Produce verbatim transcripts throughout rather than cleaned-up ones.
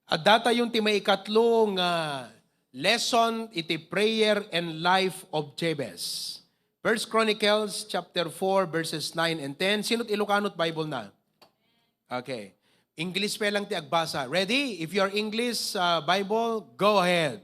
Adda tayon ti maikatlo nga lesson iti prayer and life of Jabez. First Chronicles chapter four, verses nine and ten. Sino't Ilocano ti Bible na? Okay. English pa lang ti agbasa. Ready? If your English uh, Bible, go ahead.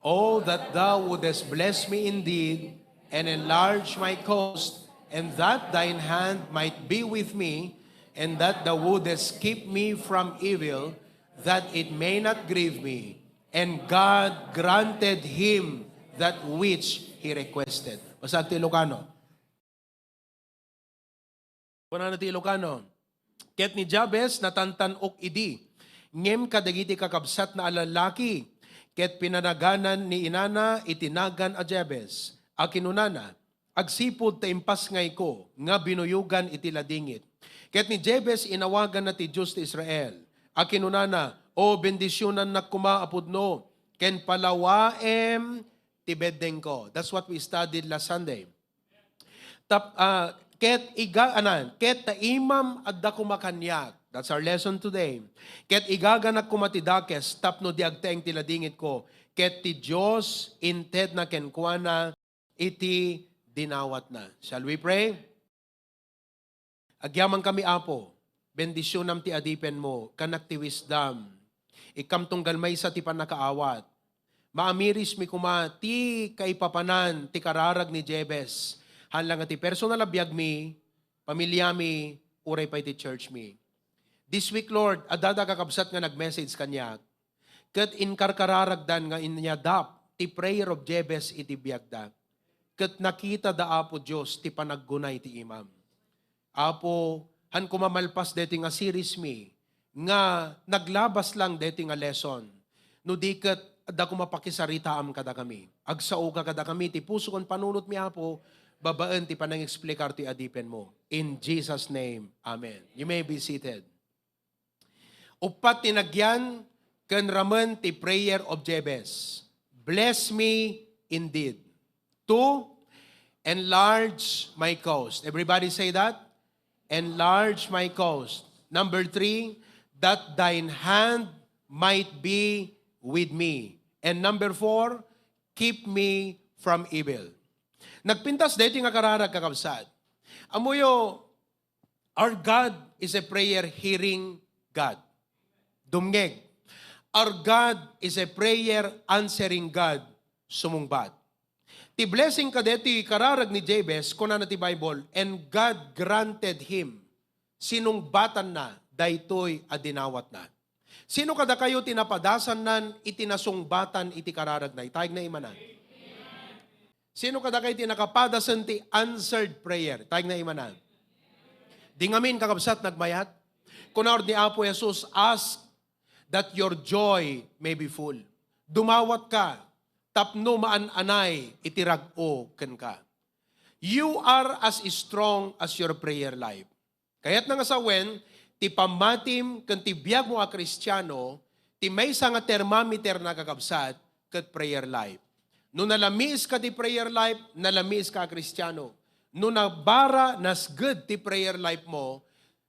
Oh, that thou wouldest bless me indeed, and enlarge my coast, and that thine hand might be with me, and that thou wouldest keep me from evil, that it may not grieve me. And God granted him that which he requested. Basa ti Ilocano. Kunana ti Ilocano, "Ket ni Jabez natantan-ok idi, ngem kadagiti kakabsatna a lallaki, ket pinanaganan ni inana iti nagan a Jabez, a kinunana, 'Agsipud ta impasngayko nga binuyogan iti ladingit.' Ket ni Jabez inawaganna ti Dios ti Israel, a kinunana, 'O, bendisionannak koma a pudno, ken palawaem ti beddengko.'" That's what we studied last Sunday. Tap-, ah, ket iga-, anan, ket ta imam adda koma kaniak. That's our lesson today. Ket igaganak koma ti dakes tapno di agtaeng ti ladingitko. Ket ti Dios intedna kenkuana iti dinawatna. Shall we pray? Agyamankami, Apo, bendisionam ti adipenmo, kanak ti wisdom. Ikkam tunggal maysa ti pannakaawat. Maamirismi koma ti kaipapanan ti kararag ni Jabez. Haan la nga ti personal a biagmi, pamiliami, uray pay ti churchmi. This week, Lord, adda kakabsat nga nag-message kaniak. Ket inkarkararagdan nga inyadap ti prayer of Jabez iti biagda. Ket nakitada, Apo Dios, ti panaggunay ti imam. Apo, han koma malpas deti nga seriesmi, nga naglabas lang deti nga lesson. No di ket, adda koma pakisaritaam kadakami. Agsaoka kadakami ti puso ken panunotmi, Apo, babaen ti panangexplikar ti adipenmo. In Jesus' name, amen. You may be seated. Uppat ti nagyan ken ramen ti prayer of Jabez. "Bless me indeed." Two, "Enlarge my coast." Everybody say that. "Enlarge my coast." Number three, "That thine hand might be with me." And number four, "Keep me from evil." Nagpintas daytoy nga kararag, kakabsat. Ammoyo, our God is a prayer-hearing God. Dumngeg. Our God is a prayer-answering God. Sumungbat. Ti blessing kadaytoy kararag ni Jabez, kunana ti Bible, "And God granted him," sinungbatanna daytoy a dinawatna. Sino kadakayo ti napadasannan iti nasungbatan iti kararagna? Itayeg na imanan. Sino kadakayo ti nakapadasen ti answered prayer? Itayeg na imanan. Di ngamin, kakabsat, nagmayat? Kuna ni Apo Jesus, "Ask that your joy may be full." Dumawat ka tapno maan-anay iti rag-o kenka. You are as strong as your prayer life. Kayatna nga sawen, ti pammatim ken ti biagmo a Kristiano, ti maysa nga termometer na, kakabsat, ket prayer life. No nalamiis ka ti prayer life, nalamiis ka a Kristiano. No nabara, nasged ti prayer life mo,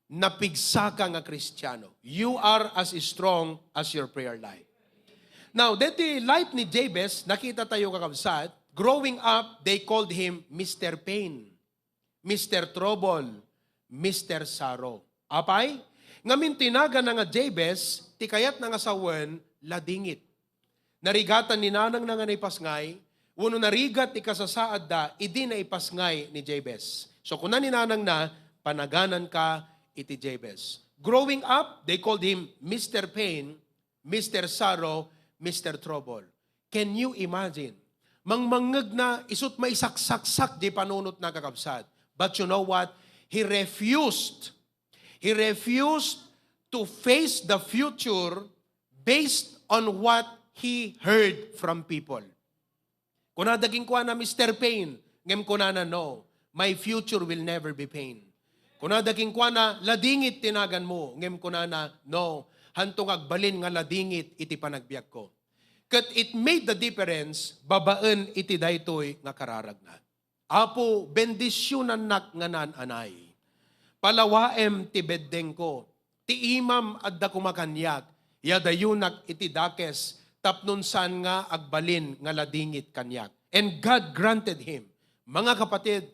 napigsa ka nga Kristiano. You are as strong as your prayer life. Now, deti life ni Jabez, nakita tayo, kakabsat, growing up, they called him Mister Pain. Mister Trouble, Mister Sorrow. Apay, ngamin ti naganna nga Jabez, ti kayatna nga sawen, ladingit. Narigatan ni nanangna nga naipasngay, wenno narigat ti kasasaadda idi naipasngay ni Jabez. So, kuna ni nanangna, "Panagananka iti Jabez." Growing up, they called him Mister Pain, Mister Sorrow, Mister Trouble. Can you imagine? Mangmangngegna, isu't maisaksaksak di panunotna, kakabsat. But you know what? He refused. He refused to face the future based on what he heard from people. Kunada kenkuana, "Mister Pain," ngem kunana, "No, my future will never be pain." Kunada kenkuana, "Ladingit ti naganmo," ngem kunana, "No, hanto nga agbalin nga ladingit iti panagbiagko." Ket it made the difference babaen iti daytoy nga kararagna. Apo, bendisionannak nga naan-anay. Palawaem ti beddengko. Ti imam adda koma kaniak, ya dayonak iti dakes tapno saan nga agbalin nga ladingit kaniak. And God granted him. Mga kapatid,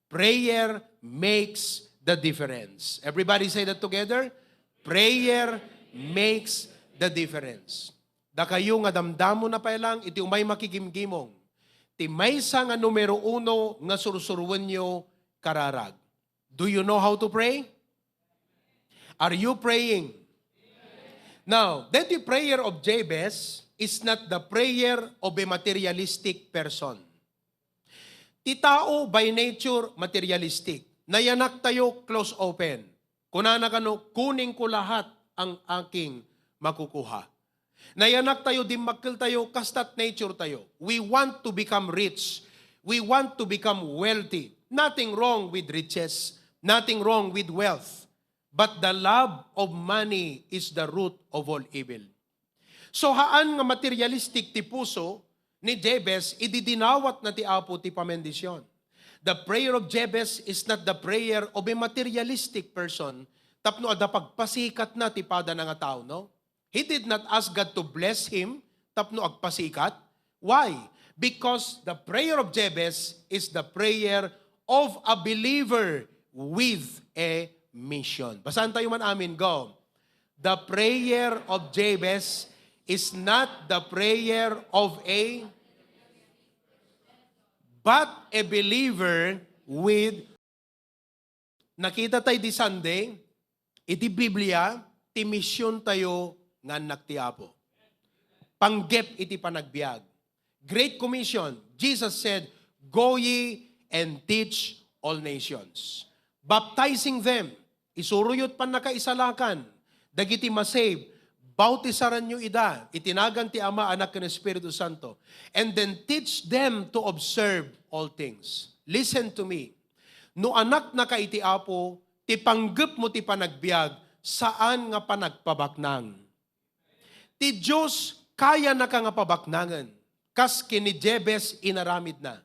prayer makes the difference. Everybody say that together. Prayer makes the difference. Dakayo nga damdamona pay lang iti umay makigimgimong. Ti maysa nga numero uno nga sursuruenyo, kararag. Do you know how to pray? Are you praying? Now, that the prayer of Jabez is not the prayer of a materialistic person. Ti tao by nature materialistic. Nayanak tayo close open. Kunana kano, "Kuning ko lahat ang aking makukuha." Nayanak tayo, dimmakkel tayo, kasta't nature tayo. We want to become rich. We want to become wealthy. Nothing wrong with riches. Nothing wrong with wealth. But the love of money is the root of all evil. So, haan nga materialistic ti puso ni Jabez idi dinawatna ti Apo ti pamendisyon. The prayer of Jabez is not the prayer of a materialistic person tapno adda pagpasikatna ti padana nga tao, no? He did not ask God to bless him tapno agpasikat. Why? Because the prayer of Jabez is the prayer of a believer with a mission. Basahan tayo man amin. Go. The prayer of Jabez is not the prayer of a, but a believer with. Nakita tayo di Sunday, iti Biblia, ti mission tayo nga annak ti Apo. Panggep iti panagbiag. Great Commission, Jesus said, "Go ye and teach all nations." Baptizing them, isuruyot pannakaisalakan dagiti masave, bautisaranyo ida iti nagan ti Ama, Anak, ken Espiritu Santo, and then teach them to observe all things. Listen to me. No anaknaka iti Apo, ti panggepmo ti panagbiag, saan nga panagpabaknang. Ti Dios kayanaka nga pabaknangen, kas ken ni Jabez inaramidna.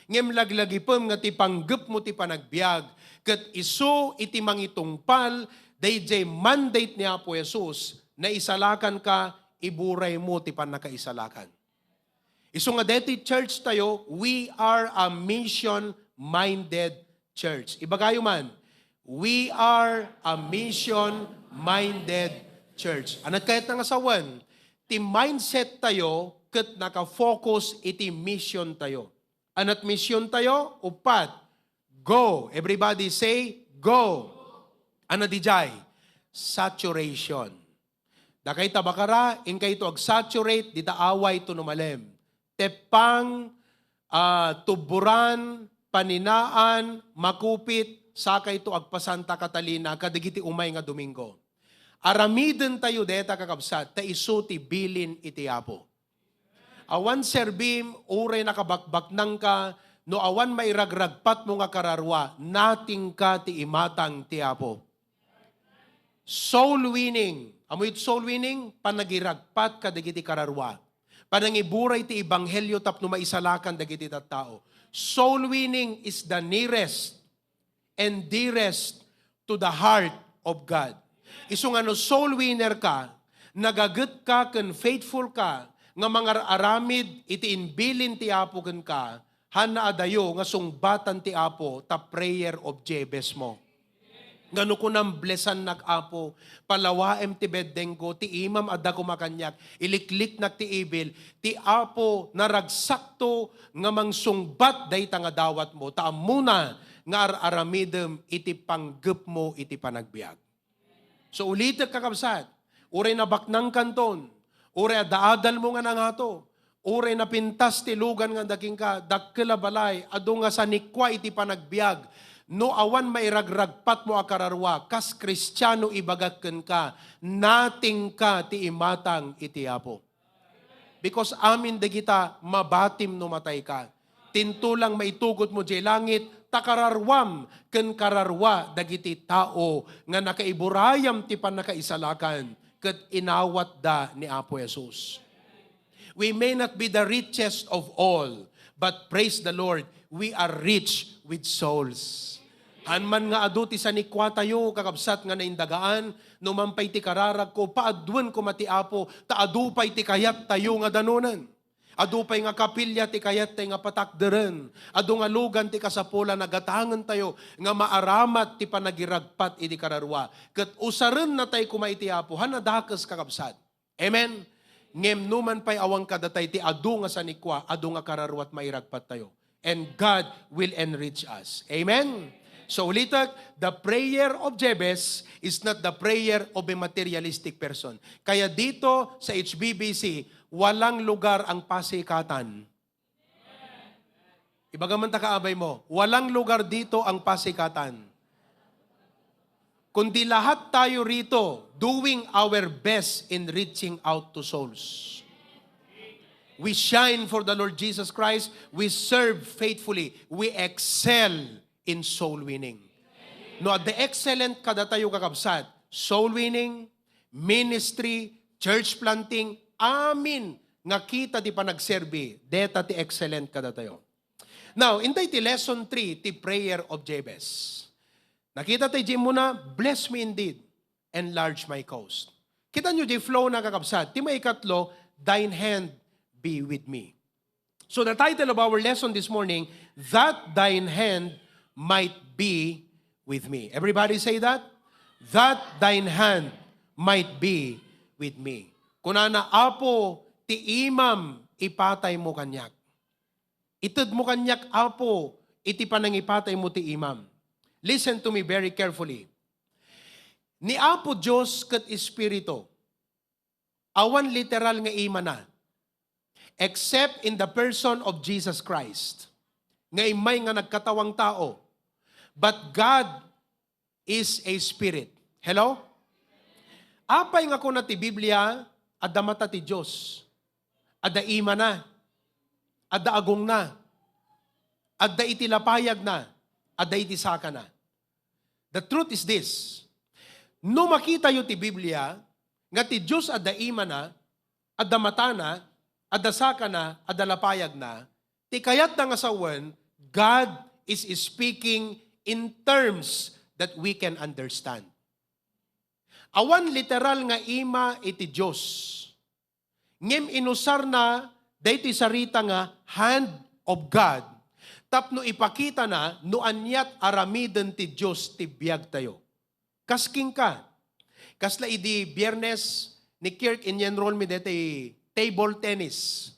Ngem laglagipem nga ti panggepmo ti panagbiag, ket isu iti mangitungpal daydiay mandate ni Apo Jesus, naisalakanka, iburaymo ti pannakaisalakan. Isu nga deti church tayo, we are a mission-minded church. Ibagayo man, we are a mission-minded church. Anat kayat nga sawen, ti mindset tayo ket naka-focus iti mission tayo. Anat mission tayo? Uppat. Go. Everybody say, "Go." Ano dijay? Saturation. Dakay ta bakara, inkayto ag-saturate, dita away to numalem. Teppang, ah, tuburan, paninaan, makupit, sakayto agpa-Santa Catalina, kadagiti umay nga Domingo. Aramiden tayo deta, kakabsat, ta isu ti bilin iti Apo. Awan serbim, uray nakabakbaknangka, no awan mairagragpatmo nga kararua, nothing ka ti imatang ti Apo. Soul winning. Amoy soul winning? Panagiragpat kadagiti kararua. Panangiburay ti ebanghelio tapno maisalakan dagiti tattao. Soul winning is the nearest and dearest to the heart of God. Isu nga no soul winner ka, nagaget ka ken faithful ka nga mangar-aramid iti imbilin ti Apo kenka, hanna adayo nga sungbatan ti Apo ta prayer of Jabez mo. Nga no kunam, "Blessannak, Apo, palawaem ti beddengko, ti imam adda koma kaniak, ilikliknak ti ibil," ti Apo naragsakto nga mangsungbat dayta nga dawatmo, ta ammona nga ar-aramidem iti panggepmo iti panagbiag. So, ulitek, kakabsat, uray nabaknangkanton, uray adda adalmo nga nangato, uray napintas ti lugan nga adda kenka, dakkel a balay, adu nga sanikua iti panagbiag, no awan mairagragpatmo a kararua, kas Kristiano ibagak kenka, nothing ka ti imatang iti Apo. Because amin dagita mabatim no matayka. Tintulang maitugotmo diay langit, ta kararuam ken kararua dagiti tao nga nakaiburayam ti pannakaisalakan ket inawatda ni Apo Jesus. We may not be the richest of all, but praise the Lord, we are rich with souls. Han man nga adu ti sanikuatayo, kakabsat nga naindagaan, no man pay ti kararagko, paaduen koma ti Apo, ta adu pay ti kayattayo nga danunen. Adu pay nga kapilya ti kayattay nga patakderen. Adu nga lugan ti kasapulan a gatangentayo nga maaramat ti panagiragpat iti kararua. Ket usarennatay koma iti Apo. Han a dakes, kakabsat. Amen? Ngem numan pay awan kadatay ti adu nga sanikua, adu nga kararuat mairagpattayo. And God will enrich us. Amen? So ulitek, the prayer of Jabez is not the prayer of a materialistic person. Kaya dito sa H B B C, walang lugar ang pasikatan. Ibaga man ta kaabay mo, walang lugar dito ang pasikatan. Kundi lahat tayo rito doing our best in reaching out to souls. We shine for the Lord Jesus Christ. We serve faithfully. We excel in soul winning. No, adda excellent kadatayo, kakabsat. Soul winning, ministry, church planting, amin nga kita ti panagserbi, deta ti excellent kadatayo. Now, intay ti lesson three, ti prayer of Jabez. Nakita tayo di muna, "Bless me indeed, enlarge my cause." Kita nyo di flow na, kakabsat. Ti maikatlo, "Thine hand be with me." So the title of our lesson this morning, "That thine hand might be with me." Everybody say that. "That thine hand might be with me." Kunana, "Apo, ti imam ipatay mo kaniak." Ited mo kaniak, Apo, iti panangipatay mo ti imam. Listen to me very carefully. Ni Apo Dios ket Espiritu, awan literal nga imana, except in the person of Jesus Christ, nga immay nga nagkatawang tao. But God is a spirit. Hello? Apay nga kuna ti Biblia, adda mata ti Dios, adda imana, adda agongna, adda iti lapayagna, adda iti sakana. The truth is this. No makitayo ti Biblia, nga ti Dios adda imana, adda matana, adda sakana, adda lapayagna, ti kayatna nga sawen, God is speaking in terms that we can understand. Awan literal nga ima iti Dios. Ngem inusarna daytoy sarita nga hand of God tapno ipakitana no aniat aramiden ti Dios ti biagtayo. Kas kenka, kasla idi Biyernes ni Kirk, in-enroll mi daytoy table tennis.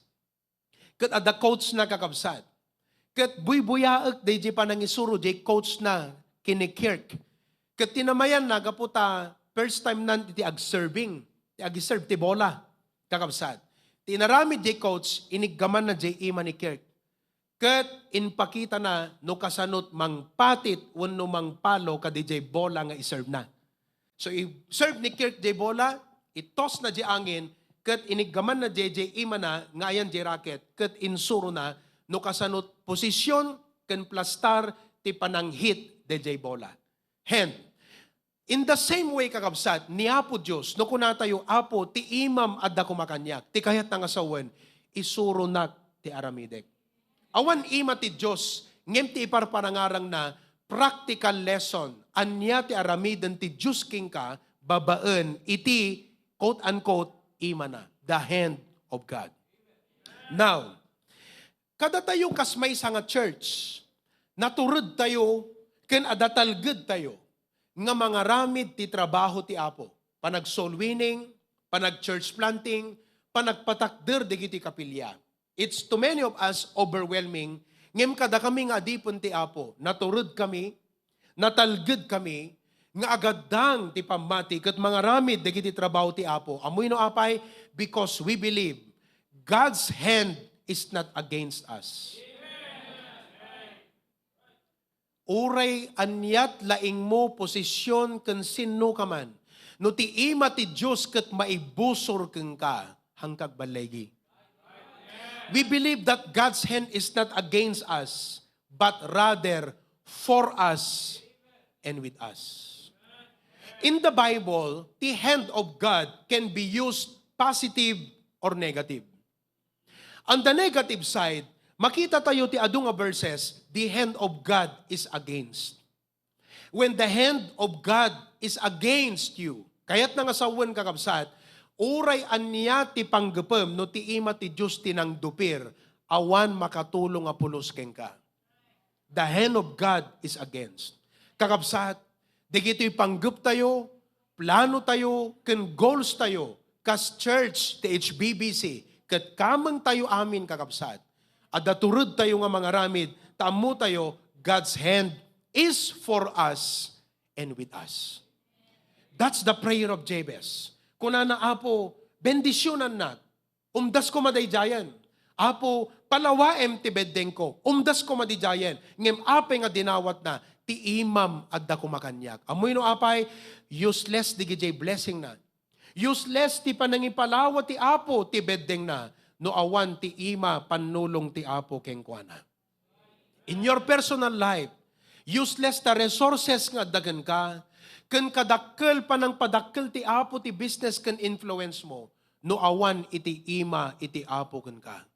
Ket adda coach na, kakabsat. Ket buybuyaek daydiay panangisuro diay coach na ken ni Kirk. Ket tinamayan na gapu ta first time nan iti agserving, ti agserve ti bola, kakabsat. Ti inaramid diay coach, iniggaman na diay ima ni Kirk. Ket impakita na no kasanot mangpatit wenno mangpalo kadidiay bola nga iserve na. So, i-serve ni Kirk jay bola, i-toss na jay angin, ket iniggaman na jay, jay imana nga ayan jay racket, ket insuro na no kasano posisyon ken plastar ti panang-hit dayjay bola. Hand. In the same way, kakabsat, ni Apo Dios, no kunatayo, "Apo, ti imam adda koma kaniak, ti kayatna nga sawen, isuronak ti aramidek." Awan ima ti Dios, ngem ti iparparangarangna, practical lesson, ania ti aramiden ti Dios kenka babaen iti, quote-unquote, imana, the hand of God. Now, kadatayo kas maysa nga church, naturedtayo ken adda talgedtayo nga mangaramid ti trabaho ti Apo, panag-soul winning, panag-church planting, panagpatakder dagiti kapilya. It's to many of us overwhelming, ngem kadakami nga adipen ti Apo, naturedkami, natalgedkami, nga agaddang ti pammati ket mangaramid dagiti trabaho ti Apo. Ammoyo no apay? Because we believe God's hand is not against us. Uray aniat laingmo, posisyon, ken sinno ka man, no ti ima ti Dios ket maibusor kenka, hangka agballaygi. We believe that God's hand is not against us, but rather for us and with us. In the Bible, the hand of God can be used positive or negative. On the negative side, makita tayo ti adu nga verses, the hand of God is against. When the hand of God is against you, kayatna nga sawen, kakabsat, uray ania ti panggepem no ti ima ti Dios ti nangdupir, awan makatulong a pulos kenka. The hand of God is against. Kakabsat, dagitoy panggep tayo, plano tayo, ken goals tayo, kas church ti H B B C, ket kameng tayo amin, kakabsat. Adda tured tayo nga mangaramid, ta ammo tayo, God's hand is for us and with us. That's the prayer of Jabez. Kunana, Apo, bendisyonannak. Umdasko madaydiayen. Apo, palawaem ti beddengko. Umdasko madaydiayen. Ngem apay nga dinawatna, ti imam adda koma kaniak. Ammoy no apay, useless digidiay blessingna. Useless ti panangipalawa ti Apo ti beddengna no awan ti ima pannulong ti Apo kenkuana. In your personal life, useless ta resources nga adda kenka, ken kadakkel panangpadakkel ti Apo ti business ken influence mo, no awan iti ima iti Apo kenka.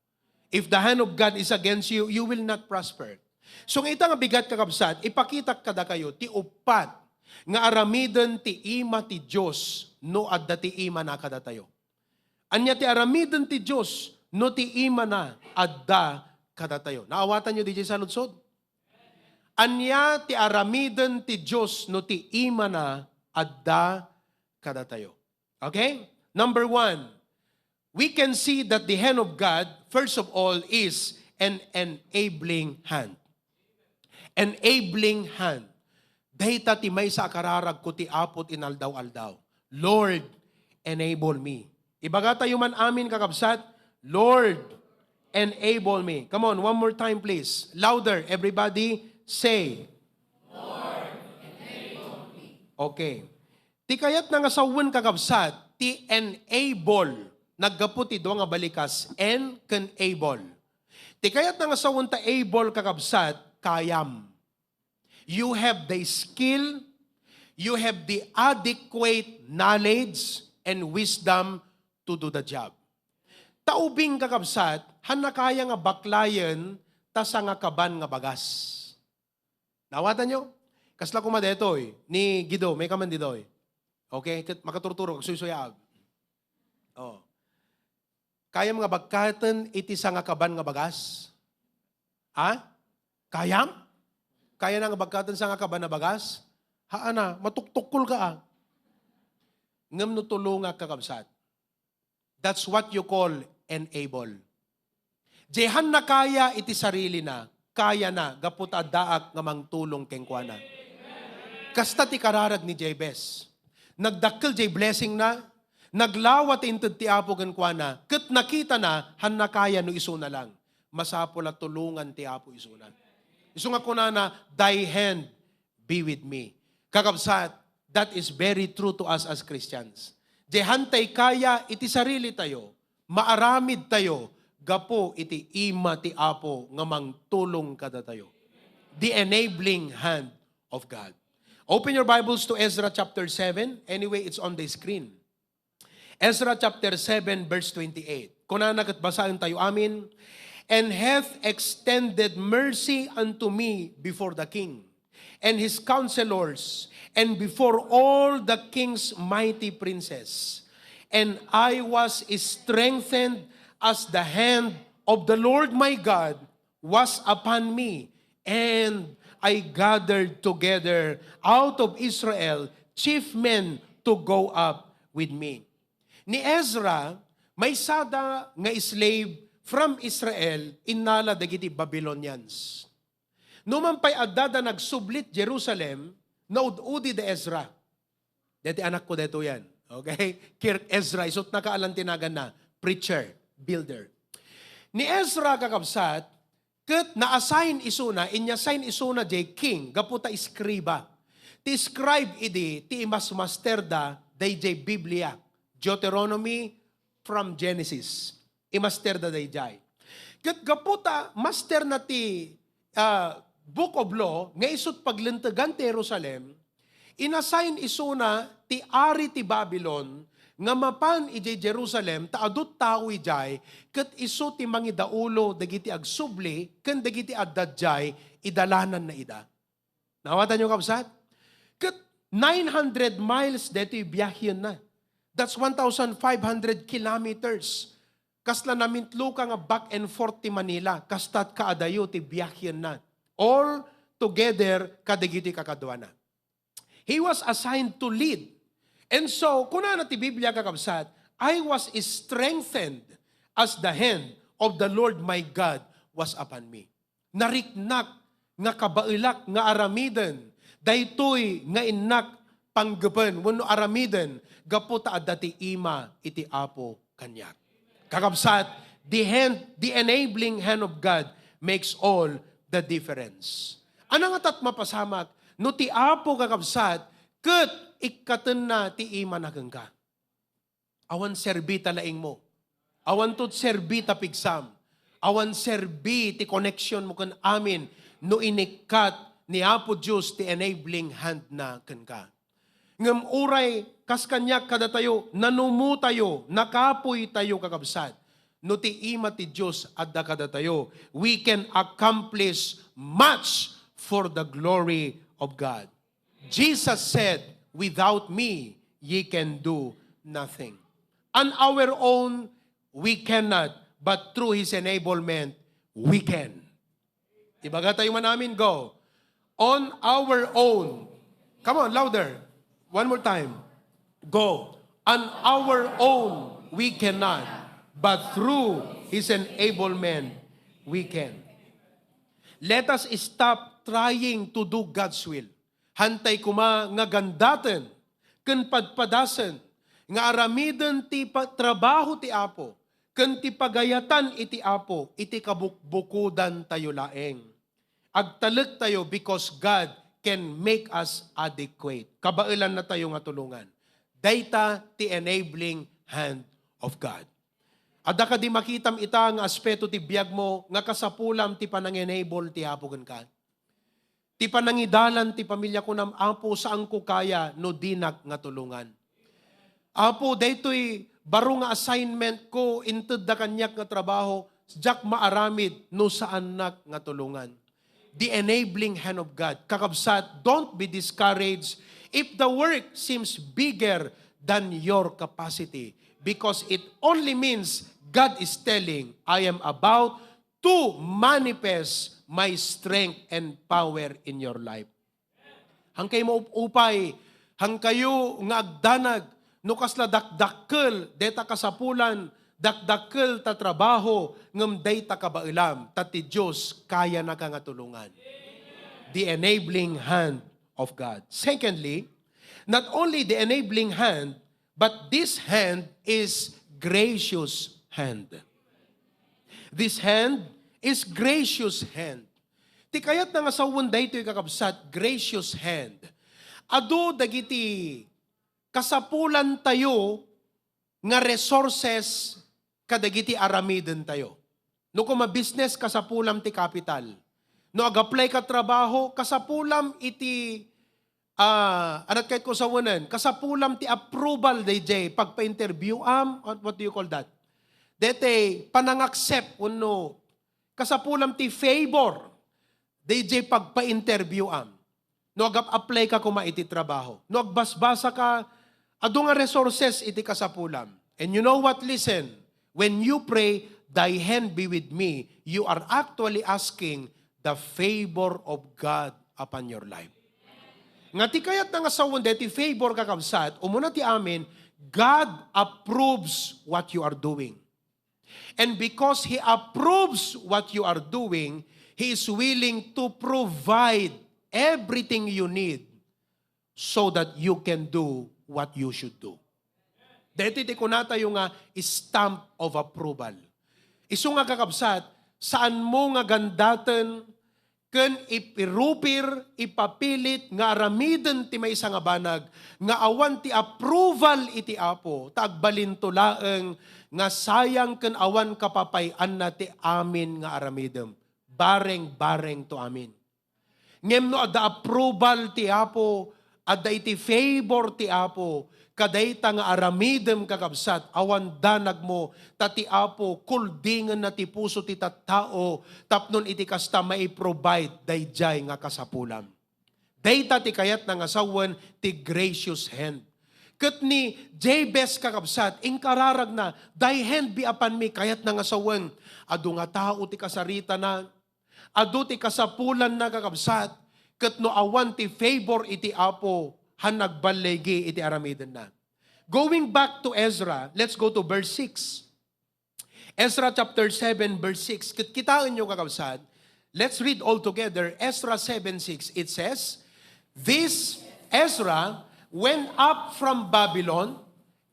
If the hand of God is against you, you will not prosper. So, nga ita nga bigat, kakabsat, ipakitak kadakayo ti uppat nga aramiden ti ima ti Dios no adda ti imana kadatayo. Ania ti aramiden ti Dios no ti imana adda kadatayo? Naawatanyo diay saludsod? Ania ti aramiden ti Dios no ti imana adda kadatayo? Okay? Number one, we can see that the hand of God, first of all, is an enabling hand. Enabling hand. Dayta ti maysa a kararag ko ti Apo ti inaldaw-aldaw. Lord, enable me. Ibaga tayo man amin, kakabsat, Lord, enable me. Come on, one more time, please. Louder, everybody, say. Okay. Ti kayatna nga sawen, kakabsat, ti enable, naggapu ti dua nga balikas, en ken able. Ti kayatna nga sawen ta able, kakabsat, kayam. You have the skill, you have the adequate knowledge and wisdom to do the job. Ta ubing, kakabsat, hanna kaya nga baklayen ta sangakaban nga bagas. Naawatanyo? Kasla koma detoy, ni Guido, may kaman ditoy. Okay? Ket makaturturog, agsuysuyaag. Oh. Kayam nga bakkaten iti sangakaban nga bagas? Ha? Kayam? Kayana nga bakkaten sangakaban a bagas? Haana, matuktukkol ka, a. Ngem no tulongak, kakabsat, that's what you call enable. Diay hanna kaya iti sarilina, kayana gapu ta addaak nga mangtulong kenkuana. Kasta ti kararag ni Jabez. Nagdakkel diay blessingna, naglawa ti inted ti Apo kenkuana, ket nakitana, hanna kaya no isuna lang. Masapul a tulongan ti Apo isuna. Isu nga kunana, "Thy hand be with me." Kakabsat, that is very true to us as Christians. Diay hantay kaya iti sarili tayo, maaramid tayo gapu iti ima ti Apo nga mangtulong kadatayo. The enabling hand of God. Open your Bibles to Ezra chapter seven. Anyway, it's on the screen. Ezra chapter seven, verse twenty-eight. Kunana ket basaen tayo amin, "And hath extended mercy unto me before the king and his counselors, and before all the king's mighty princes. And I was strengthened as the hand of the Lord my God was upon me, and I gathered together out of Israel chief men to go up with me." Ni Ezra, maysada nga slave from Israel, innala dagiti Babylonians. Numan pay addada nagsublit Jerusalem, naud-udi da Ezra. Deti anakko detoyan. Okay? Kirk Ezra, isut na kaalan ti naganna, preacher, builder. Ni Ezra, kakabsat, ket na-assign isuna, inassign isuna jay king, gapu ta eskriba. Ti scribe idi, ti imasmaster da, dayjay Biblia. Deuteronomy from Genesis. Imaster da dayjay. Ket gapu ta master na ti, ah, Book of Law, nga isut paglentegan ti Jerusalem, inassign isuna ti ari ti Babilon nga mapan idiay Jerusalem, ta adu tao idiay, ket isu ti mangidaulo dagiti agsubli ken dagiti adda idiay, idalananna ida. Naawatan niyo, kabsat? Ket nine hundred miles daytoy biahenna. That's one thousand five hundred kilometers. Kasla namintlo ka nga back and forth ti Manila, kasta kaadayo ti biahenna. All together kadagiti kakaduana. He was assigned to lead. And so, kunana ti Biblia, kakabsat, "I was strengthened as the hand of the Lord my God was upon me." Nariknak nga kabaelak nga aramiden daytoy nga innak panggepen wenno aramiden gapu ta adda ti ima iti Apo kaniak. Kakabsat, the hand, the enabling hand of God makes all the difference. Ania ngata ti mapasamak no ti Apo, kakabsat, ket ikkatenna ti imana kenka? Awan serbi ta laingmo. Awan to serbi ta pigsam. Awan serbi ti connection mo ken amin no inikkat ni Apo Dios ti enabling hand na kenka. Ngem uray kas kaniak kadatayo, nanumotayo, nakapoytayo, kakabsat. No ti ima ti Dios adda kadatayo, we can accomplish much for the glory of God. Jesus said, "Without me, ye can do nothing." On our own, we cannot, but through His enablement, we can. Ibaga tayo man amin, go. On our own. Come on, louder. One more time. Go. On our own, we cannot, but through His enablement, we can. Let us stop trying to do God's will. Hantay koma nga gandaten ken padpadasen nga aramiden ti pa-, trabaho ti Apo ken ti pagayatan iti Apo iti kabukbukodantayo laeng. Agtalektayo because God can make us adequate. Kabaelannatayo nga tulongan. Dayta ti enabling hand of God. Adda kadi makitam ita nga aspeto ti biagmo nga kasapulam ti panangenable ti Apo kenka? Ti panangidalan ti pamilya, kunam, "Apo, saanko kaya no dinak nga tulongan. Apo, daytoy baro nga assignment ko, intedda kaniak nga trabaho, diak maaramid no saannak nga tulongan." The enabling hand of God. Kakabsat, don't be discouraged if the work seems bigger than your capacity, because it only means God is telling, "I am about to manifest my strength and power in your life." Hangkayo maup-upay, hangkayo nga agdanag, no kasla dakdakkel, dayta kasapulan, dakdakkel ta trabaho, ngem dayta kabaelam, ta ti Dios kayanaka nga tulongan. The enabling hand of God. Secondly, not only the enabling hand, but this hand is gracious hand. This hand is gracious hand. Ti kayatna nga sawen daytoy, kakabsat, gracious hand. Adu dagiti kasapulantayo nga resources kadagiti aramidentayo. No koma business, kasapulam ti kapital. No ag-apply ka trabaho, kasapulam iti, ah, anat kayat ko sawenen, kasapulam ti approval dayjay pagpa-interview am, what, what do you call that? Dete, panang-accept, wenno kasapulam ti favor dayjay pagpa-interview am. No ag-apply ka koma iti trabaho. No agbasbasa ka, adu nga resources iti kasapulam. And you know what? Listen, when you pray, "Thy hand be with me," you are actually asking the favor of God upon your life. Nga ti kayatna nga sawen deti favor, kakabsat, umuna ti amin, God approves what you are doing. And because He approves what you are doing, He is willing to provide everything you need so that you can do what you should do. Daytoy ti kunatayo nga stamp of approval. Isu nga, kakabsat, saan mo nga gandaten ken ipirupir, ipapilit nga aramiden ti maysa nga banag nga awan ti approval iti Apo, ta agbalinto laeng nga sayang ken awan kapapay-anna ti amin nga aramidem. Bareng-bareng to amin. Ngem no adda approval ti Apo, Adda iti favor ti Apo kadayta nga aramidem, kakabsat, awan danagmo, ta ti Apo kuldingenna ti puso ti tattao tapno iti kasta mai-provide daydiay nga kasapulam. Dayta ti kayatna nga sawen ti gracious hand. Ket ni Jabez, kakabsat, inkararagna, "Thy hand be upon me," kayatna nga sawen. Adu nga tao ti kasaritana, adu ti kasapulanna, kakabsat, ket no awan ti favor iti Apo, han nagballigi iti aramidenna. Going back to Ezra, let's go to verse six. Ezra chapter seven, verse six. Kit-, kitaenyo, kakabsat. Let's read all together. Ezra seven six. It says, "This Ezra went up from Babylon,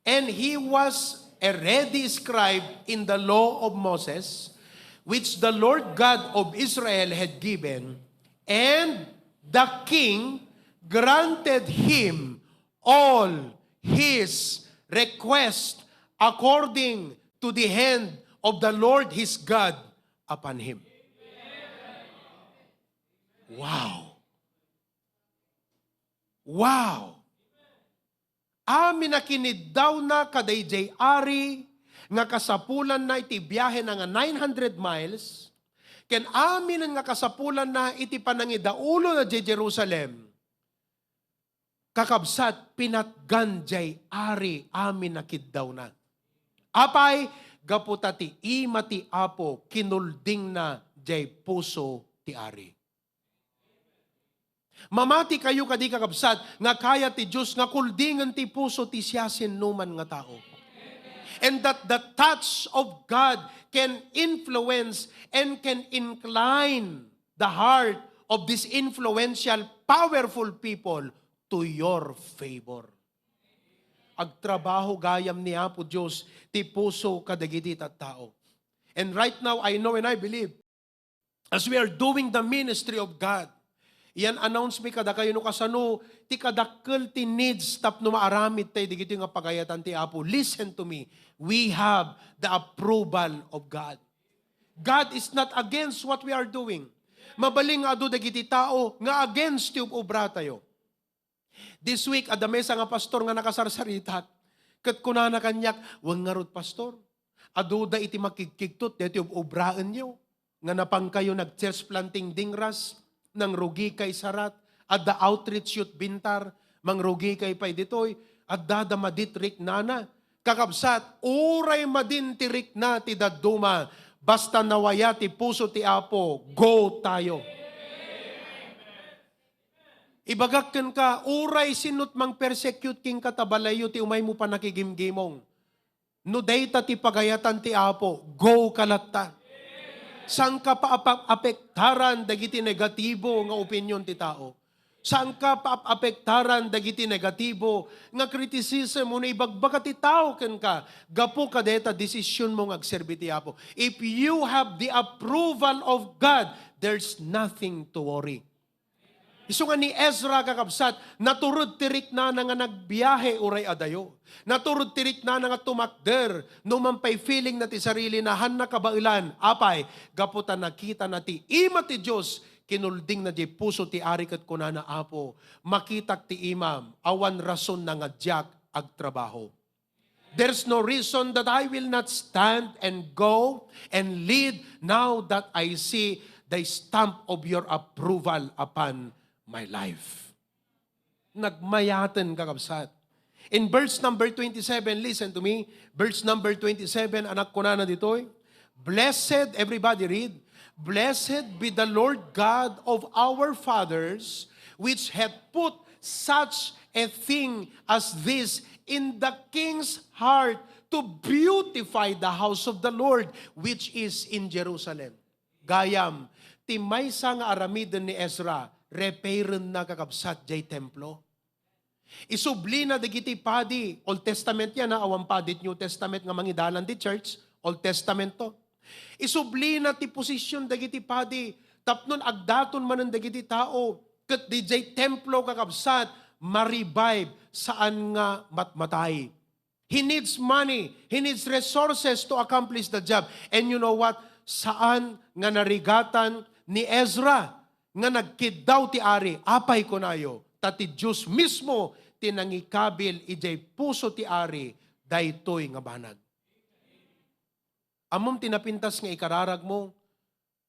and he was a ready scribe in the law of Moses, which the Lord God of Israel had given, and the king granted him all his request according to the hand of the Lord his God upon him." Wow! Wow! Amin a kiniddawna kadaydiay ari nga kasapulanna iti biahena nga nine hundred miles, ken amin nga kasapulanna iti panangidaulona idiay Jerusalem, kakabsat, pinatgan diay ari amin a kiddawna. Apay, gapu ta ti ima ti Apo kinuldingna diay puso ti ari. Mamati kayo kadi, kakabsat, nga kayat ti Dios nga kuldingen ti puso ti siasinoman nga tao. And that the touch of God can influence and can incline the heart of these influential, powerful people to your favor. Agtrabaho gayam ni Apo Dios ti puso kadagiti tattao. And right now, I know and I believe, as we are doing the ministry of God, iyan-announce mi kadakayo no kasano ti kadakkel ti needs tapno maaramid tayo dagitoy nga pagayatan ti Apo. Listen to me. We have the approval of God. God is not against what we are doing. Mabalin nga adu dagiti tao nga against ti ub-obra tayo. This week, adda maysa nga pastor nga nakasarsaritak. Ket kunana kaniak, "Wen ngarud, pastor, aduda iti makigkigtot daytoy ub-obraenyo, nga napankayo nag-church planting dingras, nangrugikay sarat, adda outreach youth bintar, mangrugikay pay ditoy, adda da madit riknana." Kakabsat, uray madin ti rikna ti dadduma, basta nawaya ti puso ti Apo, go tayo. Ibagak kenka, uray sinot mangpersecute kenka ta balayyo ti umaymo pannakigimgimong. No dayta ti pagayatan ti Apo, go ka latta. Saanka pa apapektaran dagiti negatibo nga opinion ti tao. Saanka pa apapektaran dagiti negatibo nga criticism wenno ibagbaga ti tao kenka gapu kadayta desisionmo nga agserbi ti Apo. If you have the approval of God, there's nothing to worry. Isu nga ni Ezra, kakabsat, naturod ti riknana nga nagbiahe uray adayo. Naturod ti riknana nga tumakder, no man pay feeling na ti sarili na, han nakabaelan. Apay, gapu ta nakita na ti ima ti Dios, kinulding na di puso ti ari ket kunana, "Apo, makitak ti imam, awan rason na nga diak agtrabaho." There's no reason that I will not stand and go and lead now that I see the stamp of your approval upon my life. Nagmayaten, kakabsat. In verse number twenty-seven, listen to me. Verse number twenty-seven, anak, kunana ditoy, "Blessed," everybody read, "Blessed be the Lord God of our fathers, which hath put such a thing as this in the king's heart to beautify the house of the Lord, which is in Jerusalem." Gayam, ti maysa nga aramiden ni Ezra, repairenna, kakabsat, jay templo. Isublina dagiti padi, Old Testament yan, ha, awan padi ti New Testament nga mangidalan ti church, Old Testament to. Isublina ti position dagiti padi, tapno agdaton manen dagiti tao, ket dijay templo, kakabsat, ma-revive, saan nga matmatay. He needs money, he needs resources to accomplish the job. And you know what? Saan nga narigatan ni Ezra nga nagkiddaw ti ari, apay kunayo, Ta ti Dios mismo ti nangikabil idiay puso ti ari daytoy nga banag. Ammom ti napintas nga ikararagmo?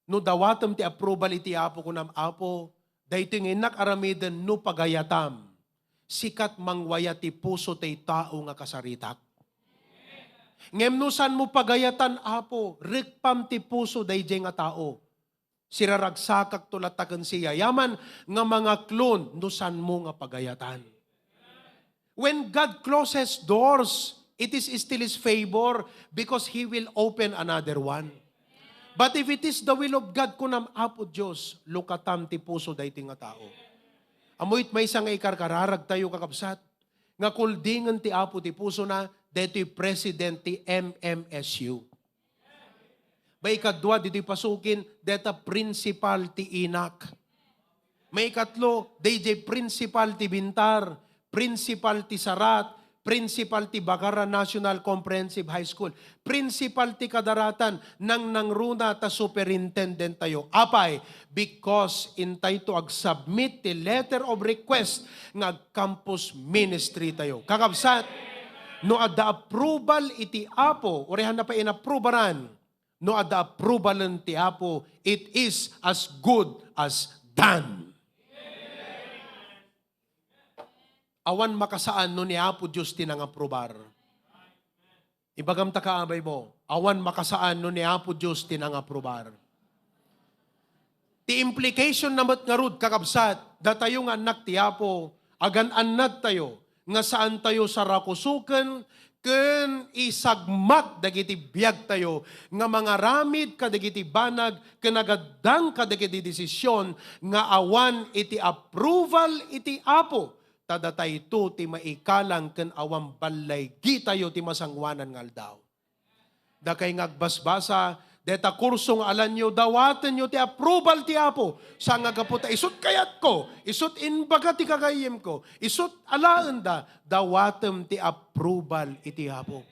No dawatem ti approval iti Apo, kunam, Apo, daytoy nga innak aramiden no pagayatam, sikat mangwaya ti puso ti tao nga kasaritak. Ngem no saanmo pagayatan, Apo, rikpam ti puso daydiay nga tao. Siraragsakakto latta ken siyayaman nga mga clone no saanmo nga pagayatan. When God closes doors, it is still His favor because He will open another one. But if it is the will of God, kunam, Apo Dios, lukatam ti puso daytoy nga tao. Ammo it maysa nga ikarkararag tayo, kakabsat, nga kuldingen ti Apo ti pusona, daytoy president ti M M S U. Maikadua, ditoy pasukin, deta principal ti inak. Maikatlo, daydiay principal ti bintar, principal ti sarat, principal ti Bacarra National Comprehensive High School, principal ti kadaratan, nangnangruna ta superintendent tayo. Apay, because intayto agsubmit ti letter of request nga ag-campus ministry tayo. Kakabsat, no adda approval iti Apo, uray hanna pay inapprobaran, no adda approvalen ti Apo, it is as good as done. Awan makasaan no ni Apo Dios ti nangaprobar. Ibagam ta kaabay mo, awan makasaan no ni Apo Dios ti nangaprobar. Ti implication na met ngarud, kakabsat, datayo nga annak ti Apo, agan-annad tayo nga saan tayo sarakusoken ken isagmak dagiti biag tayo nga mangaramid kadagiti banag ken agaddang kadagiti desisyon nga awan iti approval iti Apo. Ta datayto ti maikalang ken awan ballaygi tayo ti masangoanan nga aldaw. Dakay nga agbasbasa deta kurso nga alanyo, dawatenyo ti approval ti Apo. Saan nga gapu ta isut kayatko, isut imbaga ti gagayyemko, isut alaenda, dawatem ti approval iti Apo.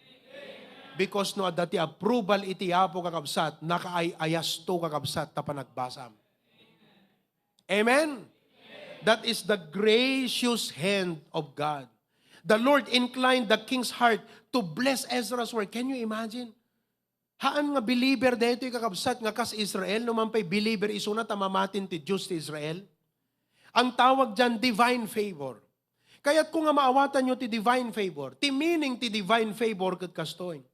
Because no adda ti approval iti Apo, kakabsat, nakaay-ayasto, kakabsat, ta panagbasam. Amen? That is the gracious hand of God. The Lord inclined the king's heart to bless Ezra's work. Can you imagine? Haan nga believer daytoy, kakabsat, nga kas Israel, no man pay believer isuna ta mamatin ti Dios ti Israel. Ang tawag diyan, divine favor. Kayatko nga maawatanyo ti divine favor. Ti meaning ti divine favor ket kastoy.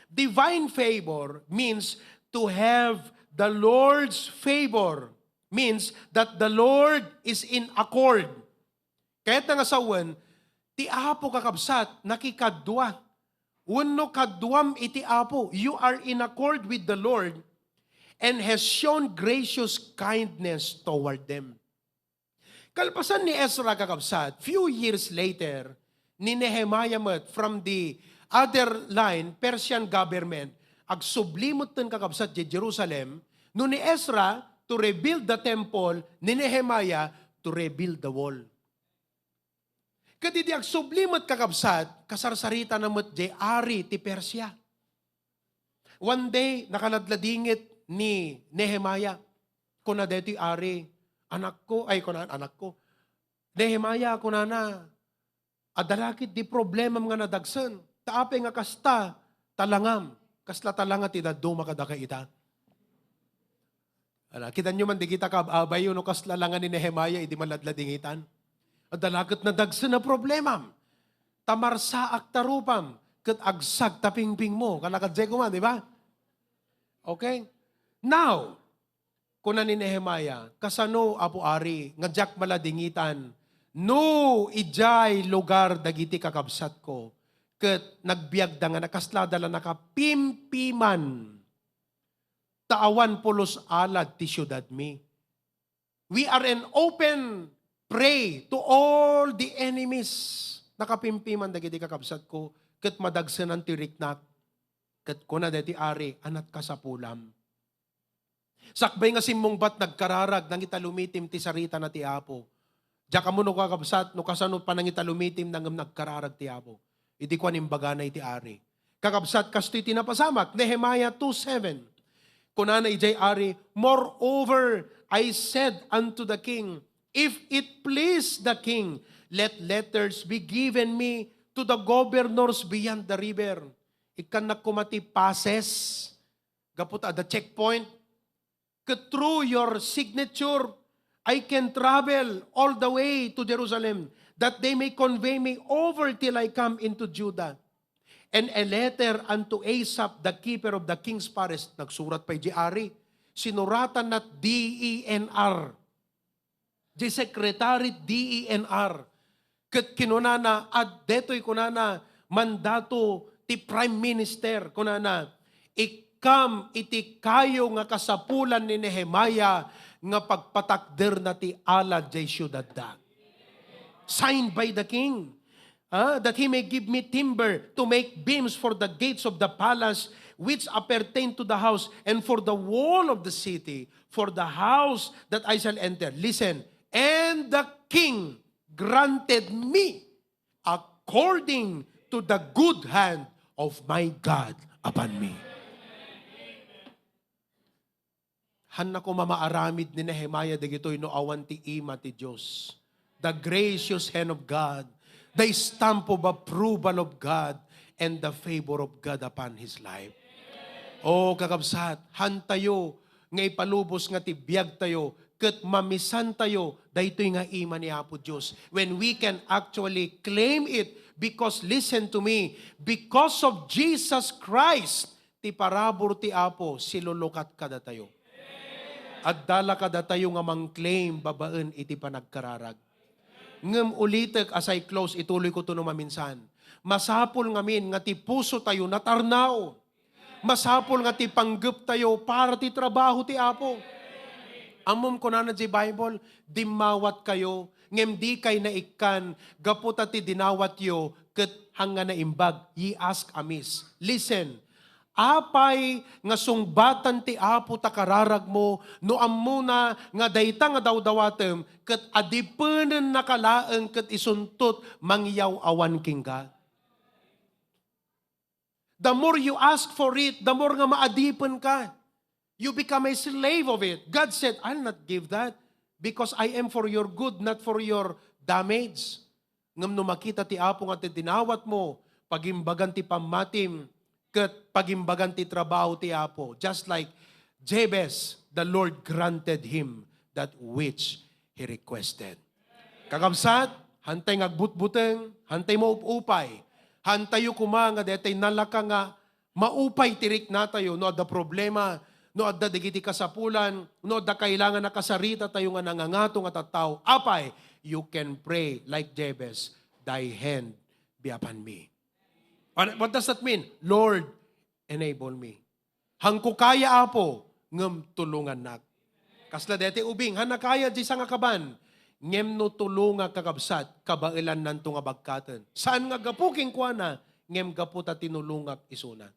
Divine favor means to have the Lord's favor. Means that the Lord is in accord. Kayatna nga sawen, ti Apo, kakabsat, nakikadua. Wenno kaduam iti Apo. You are in accord with the Lord and has shown gracious kindness toward them. Kalpasan ni Ezra, kakabsat, few years later, ni Nehemiah met from the other line, Persian government, agsubli metten, kakabsat, diay Jerusalem, no ni Ezra to rebuild the temple, ni Nehemiah to rebuild the wall. Ket idi agsubli met, kakabsat, kasarsaritana met diay ari ti Persia. One day, nakaladladingit ni Nehemiah. Kuna daytoy ari, "Anakko," ay, kuna, "Anakko. Nehemiah," kunana, "adda la ketdi problemam nga nadagsen. Ta apay nga kasta talangam? Kasla talanga ti dadduma kadaka ita?" Ala, kitanyo man dagita kaab-abayyo no kasla langa ni Nehemiah idi maladladingitan. Adda la ket nadagsen a problemam. Ta marsaak ta rupam, ket agsag ta pingpingmo. Kalakadjay koma, di ba? Okay? Now, kuna ni Nehemiah, "Kasano, Apo Ari, nga diak maladingitan no idiay lugar dagiti kakabsatko, ket nagbiagda nga nakaslada la nakapimpiman?" Ta awan pulos alad ti siudadmi. We are an open prey to all the enemies. Nakapimpiman dagiti kakabsatko, ket madagsenan ti riknak. Ket kuna daytoy ari, "Anat kasapulam." Sakbay nga simmungbat, nagkararag, nangitalumitim ti saritana ti Apo. Diak ammo no kakabsat, no kasano panangitalumitimna ngem nagkararag ti Apo. Idi kuan, imbagana iti ari, "Kakabsat, kastoy ti napasamak." Nehemiah two seven. Kunana idiay ari, "Moreover, I said unto the king, If it please the king, let letters be given me to the governors beyond the river. Ikkannak koma ti passes, gapu ta adda checkpoint. Ket through your signature, I can travel all the way to Jerusalem, that they may convey me over till I come into Judah. And a letter unto Asaph, the keeper of the king's palace. Nagsurat pay di ari. Sinuratanna D E N R. Di secretary D E N R. Ket kinunana, ad-, detoy kunana, mandato ti prime minister, kunana, "Ikkam iti kayo nga kasapulan ni Nehemiah nga pagpatakderna ti alad jay siudadda." Signed by the king. Ah, that he may give me timber to make beams for the gates of the palace which appertain to the house, and for the wall of the city, for the house that I shall enter. Listen, and the king granted me according to the good hand of my God upon me. Hanna koma maaramid ni Nehemiah dagitoy no awan ti ima ti Dios. The gracious hand of God, the stamp of approval of God, and the favor of God upon his life. O kakabsat, hantayo nga ipalubos nga ti biagtayo ket mamisantayo daytoy nga ima ni Apo Dios. When we can actually claim it, because listen to me, because of Jesus Christ, ti parabur ti Apo, silulukat kadatayo. Adda la kadatayo nga mangclaim babaen iti panagkararag. Ngem ulitek as I close, ituloy ko to no maminsan. Masapul ngamin nga ti puso tayo natarnaw. Masapul nga ti panggep tayo para ti trabaho ti Apo. Ammom kunana di Bible, "Dimmawat kayo, ngem di kay naikkan, gapu ta ti dinawatyo ket hangga naimbag, ye ask amiss." Listen, apay nga sungbatan ti Apo ta kararagmo no ammona nga dayta nga dawdawatem ket adipenennaka laeng ket isuntot mangyaw-awan kenka? The more you ask for it, the more nga maadipen ka. You become a slave of it. God said, "I'll not give that because I am for your good, not for your damage." Ngem no makita ti Apo nga ti dinawat mo, pagimbagan ti pammatim, ket pagimbagan ti trabaho ti Apo. Just like Jabez, the Lord granted him that which he requested. Kakabsat, hantay nga agbutbuteng, hantay maupupay, hantayo koma nga detay nalaka nga maupay ti riknatayo no adda problema, no adda dagiti kasapulan, no adda kailangan a kasarita tayo nga nangangato nga tattao. Apay, you can pray like Jabez, "Thy hand be upon me." What, what does that mean? "Lord, enable me." Hanko kaya, Apo, ngem tulongannak. Kasla daytoy ubing, hanna kaya diay sangakaban. Ngem no tulongak, kakabsat, kabaelannanto nga bagkaten. Saan nga gapu kenkuana, ngem gapu ta tinulongak isuna.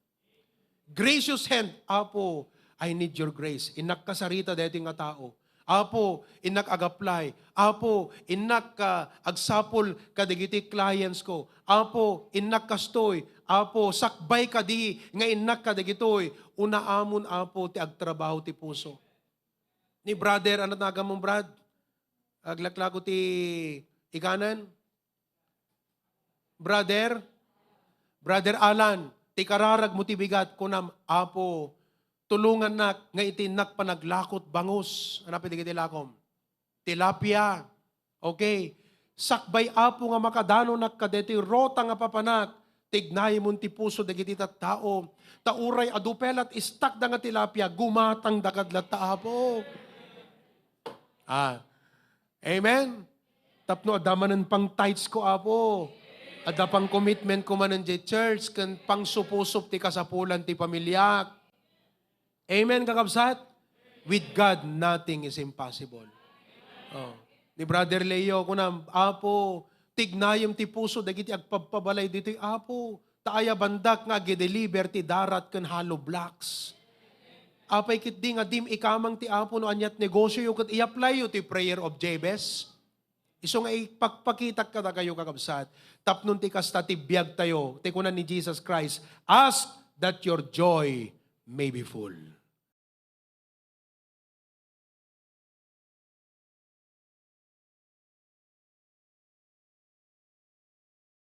Gracious hand, "Apo, I need your grace." Innak kasarita daytoy nga tao. "Apo, innak ag-apply. Apo, innak, ah, agsapul kadagiti clients ko. Apo, innak kastoy. Apo, sakbay kadi nga innak kadagitoy." Unaamon, Apo, ti agtrabaho ti puso. Ni brother, ano tawag mo, Brad? Aglaklago ti ikanan? Brother? Brother Alan, ti kararag mo ti bigat, kunam, "Apo, tulongannak nga iti innak panaglakot bangus." Ano pay dagiti lakom? Tilapia. Okay. "Sakbay, Apo, nga makadanonak kadaytoy rota nga papanak, tignayemon ti puso dagiti tattao. Ta uray adu pay la ti istakda nga tilapia, gumatangda kad latta, Apo." Ah. Amen? Tapno adda manen pang tithes ko, Apo. Adda pang commitment ko manen di church, ken pang supusup ti kasapulan ti pamiliak. Amen, kakabsat? With God, nothing is impossible. Oh. Ni Brother Leo, kunam, "Apo, tignayem ti puso dagiti agpabpabalay ditoy, Apo. Ta ayabandak nga agi-deliver ti darat ken hollow blocks." Apay ketdi nga dim ikamang ti Apo no aniat negosioyo ket i-applyyo ti prayer of Jabez? Isu nga ipakpakitak kadakayo, kakabsat, tapno ti kasta ti biagtayo, ti kuna ni Jesus Christ, "Ask that your joy may be full."